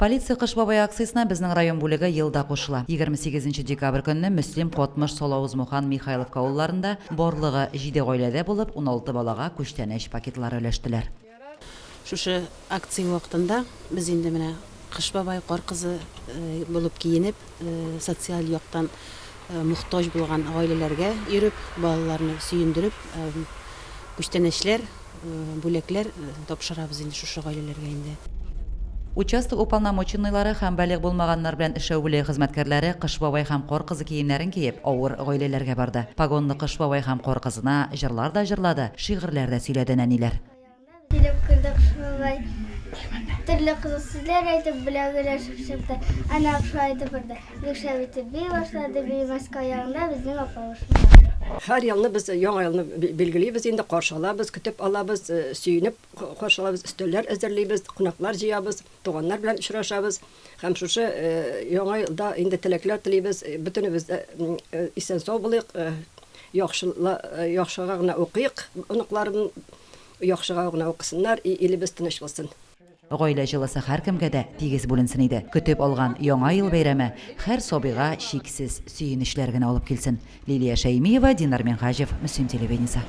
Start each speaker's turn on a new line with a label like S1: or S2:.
S1: Полиция Кыш бабай акциясенә безнең район бүлеге ел да кушыла. 28 нче декабрь көнне Мөслим, Котмыш, Салавыз, Мухан, Михайловка авылларында барлыгы җиде гаиләдә булып, 16 балага күчтәнәч пакетлары өләштеләр.
S2: Шушы акция вакытында без инде менә Кыш бабай, Кар кызы булып киенеп, социаль яктан мохтаҗ булган гаиләләргә йөреп, балаларны сөендереп, күчтәнәчләр, Бүләкләр тапшырабыз инде шушы гаиләләргә инде.
S1: Участок уполномоченныйлары һәм балигъ булмаганнар белән эшләү бүлеге хезмәткәрләре Кыш бабай һәм Кар кызы киемнәрен киеп, авыр гаиләләргә барды. Погонлы Кыш бабай һәм Кар кызына җырлар да җырлады, шигырьләр дә сөйләде нәниләр.
S3: Килеп керде Кыш бабай. Төрле кызык сүзләр әйтеп, бүләк өләшеп чыкты. Әнә шулай итеп барды. Бик шәп итеп бии башлады, биемәскә аягында безнең апа башында.
S4: Һәр елны без Яңа елны билгелибез инде, каршы алабыз, көтеп алабыз, сөенеп каршы алабыз, өстәлләр әзерлибез, кунаклар җыябыз, туганнар белән очрашабыз. Һәм шушы Яңа елда инде теләкләр телибез, бөтенебез дә исән-сау булыйк, яхшыга гына укыйк, оныкларым яхшыга гына укысыннар, и илебез тыныч булсын.
S1: Гаилә җылысы һәркемгә дә тигез бүленсен иде. Көтеп алган Яңа ел бәйрәме һәр сабыйга чиксез сөенечләр генә алып килсен. Лилия Шәймиева, Динар Минһаҗев, Мөслим телевидениесе.